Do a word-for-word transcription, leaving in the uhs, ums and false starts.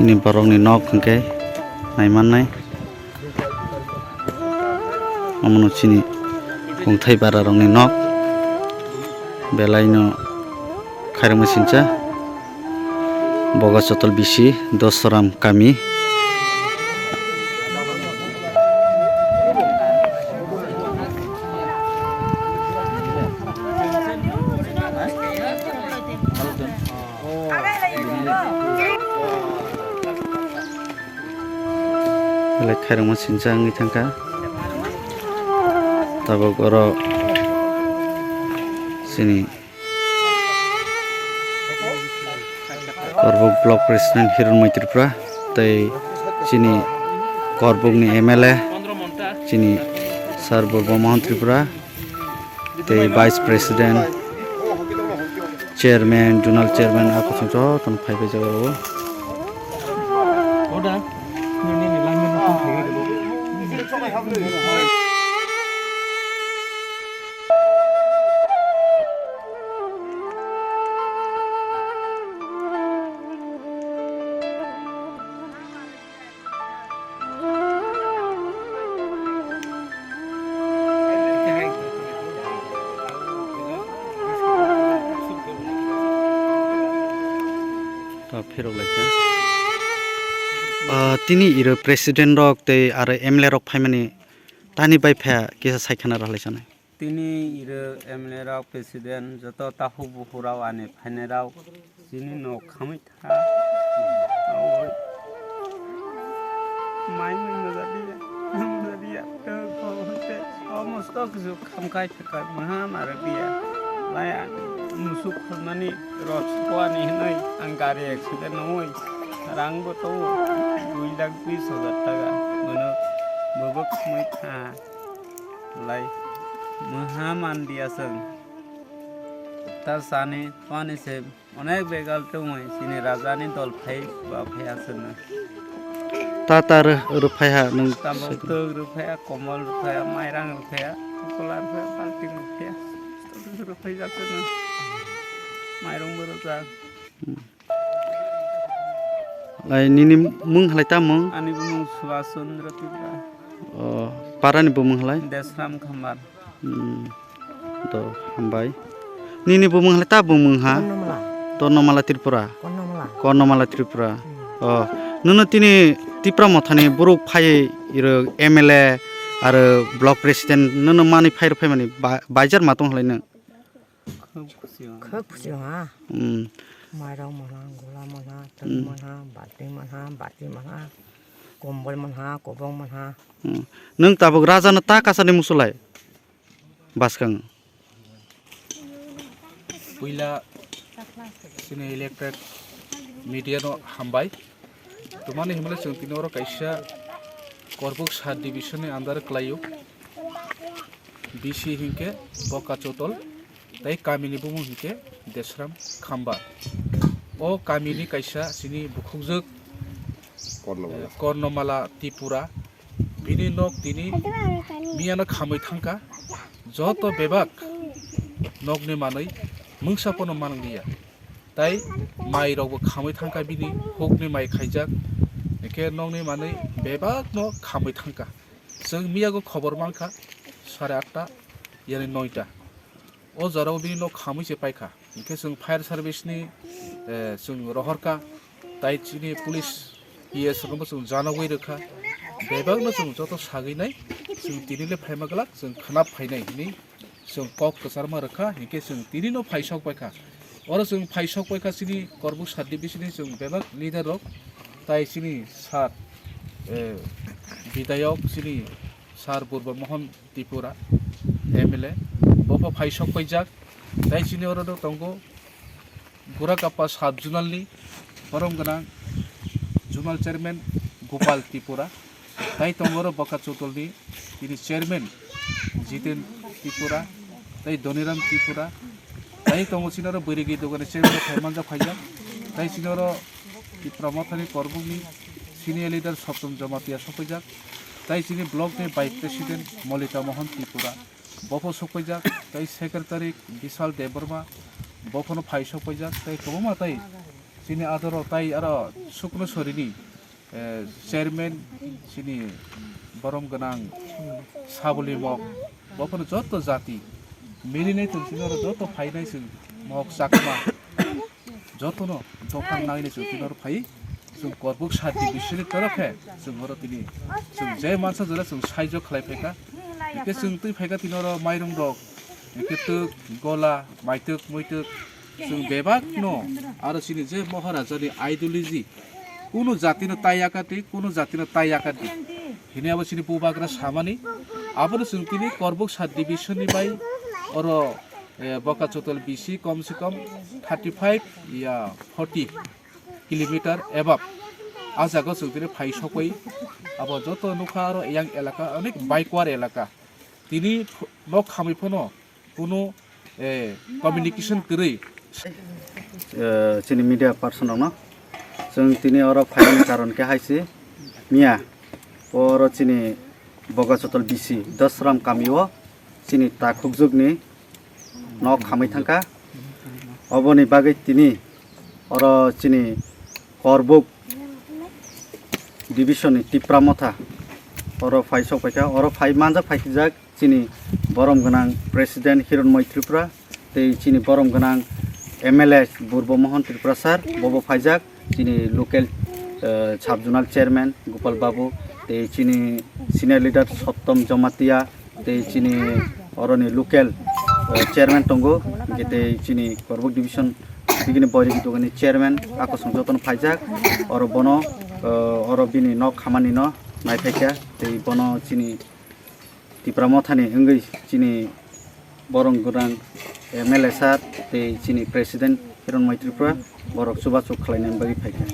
Chini borokni nok hwnkhe naimannai. Omono chini kongthai bararokni nok. Belaino khairokma sincha. Boga Chotol bisi Dosoram kami. Belai khairokma sincha wngwi thangkha. Tabuk oro chini Korbuk Block President Hironmoi Tripura tei chini Korbukni M L A chini Sir Burba Mohan Tripura tei Vice President, Chairman, Zonal Chairman, a kosong jotono phaibai jaga o. Ta phirok laikha. Ah, tini iro president rok tei aro M L A rok phaimani tani bai phaya kisa saikhana rwlai sanai. Tini iro M L A rok, president, joto takhuk bukhuk rok ani phainai rok chini nok khamwi tha. Oi. Mai mui mujadiya, mujadiya, tei kho hwnte o mosto kisu khamkai phekai maha mara biya. Lai ani musuk khulmani rok siko ani hinoi ang gari accident oi. Rang bo to dui lakh bis hajar taka. Mono bobo khamwi tha. Lai maha mandiya chwng. Ta sani pani se onek begal tongwi chini rajani dol phai ba phai aswkna. Ta ta rw-, rwphai ha nwng. Tabuk twk rwphai ha, komol rwphai ha, mairang rwphai ha, kola rwphai ha, balting rwphai ha. Rwphai jak chwngno. Mairung bo rwjak. Hmm. Lai nini mung halai ta mung? Ani bumung Subhas Chandra Tripura. O, parani bumung halai? Desram Khambar. Hmm. To, hambai. Nini bumung halai ta bumung ha? Kornomala. Tornomala Tripura. Kornomala. Kornomala Tripura. Hmm. O, nono tini Tipra Mothani borok phai iro M L A aro block president nono mani phai rw phaimani ba-, baijar matong halai nang? Khub khusi wng. Khub khusi wng ha. Hmm. Mairok manha, gola manha, twk Hmm. manha, balti manha, bati manha, kombol manha, kobong manha. Hmm. Nwng tabuk raja no ta kasani musulai? Baskang. Puila chini elected media no hambai. Tumani himle chwng tini oro kaisa Korbuk sub division ni under kwlaio. B C hinkhe Boka Chotol, tei kamini bumung hinkhe Desram Khamba. O kamini kaisa chini bukhukjwk, Kornomala. Eh, Kornomala Tripura. Bini nok tini miyano khamwi thangkha. Joto bebak nokni manwi mungsa pono manliya. Tai mai rokbo khamwi thangkha bini, hukni mai khaijak. Hinkhe nokni manwi bebakno khamwi thangkha. Chwng miyago khobor mankha sare atta yani noita. O jorao bini nok khamwi se paikha. Hinkhe chwng fire service ni, eh, chwng rohorkha. Tai chini police P S rokno chwng janogwi rwkha. Bebakno chwng joto sagwi nai. Chwng tini le phaima glak, chwng khna phainai hinwi chwng kok kwcharma rwkha, hinkhe chwng tini no phaisok paikha. Oro chwng phaisok paikha chini Korbuk sub division ni chwng bebak leader rok, tai chini sir, eh, bidayok chini sir Burba Mohan Tripura M L A, bo pho phaisok paijak, tai chini oro no tongo Gurakappa sub zonal ni borom gwnang zonal chairman Gopal Tripura, tai tongo oro Boka Chotol ni tini chairman Jiten Tripura, tai Doniram Tripura, tai tongo chini oro Bwrwigwi dogani chairman phai manjak phaijak, tai chini oro Tipra Mothani Korbuk ni senior leader Soptom Jamatia sokphaijak, tai chini block ni vice president Molita Mohan Tripura, bo pho sokphaijak, tei secretary Bishal Debbarma, bo phono phai sokphaijak, tei kwbangma tei Chini adoro tai aro Sukno Sorini, eh, chairman chini borom gwnang Sabuli Mok, bophano joto jati milinai tong chini oro joto phainai chwng Mok Chakma jotono dophang nangni chwng tini oro phai chwng Korbuk sub division ni torof khe chwng oro tini chwng je mansa jora chwng saijok khlai phaikha. Hingke chwng twi phaikha tini oro mairung rok, hingke twk, gola, maitwk, muitwk, chwng bebak no aro chini je Maharaja ni ideology, kunu jati no tai yakati, kunu jati no tai yakati hini abo chini bubagra samani. Abono chwng tini Korbuk sub division ni bai oro, eh, Boka Chotol B C kom se kom thirty five ya forty kilometer above. A jaga o chwng tini phai sokoi. Abo joto nukha aro yang elaka, onek backward elaka. Tini ph-, nok khamwi phano kunu, eh, communication kwrwi. Eh, chini media person rokno chwng tini oro phaimani karon khe hai se miya oro chini Boga Chotol B C Dasram kami o chini takhukjwkni nok khamwi thangkha. Oboni bagwi tini oro chini Korbuk division ni Tipra Motha oro phai sok phaikha, oro phai manjak phaikjak chini borom gwnang President Hironmoi Tripura tei chini borom gwnang M L A Burbo Mohon Tripura sir, bobo phaijak chini local, eh, sub zonal chairman Gopal Babu tei chini senior leader Sottom Jamatia tei chini oroni local, eh, chairman tongo, hingke tei chini Korbuk division bigini boyri dogani chairman akosong jotono phaijak, oro bono, eh, oro bini nok khamani no naiphaikha tei bono chini Tipra Mothani wngwi chini borom gwnang M L A sir tei chini president Hironmoi Tripura borok chubachu khlainani bagwi phaikha.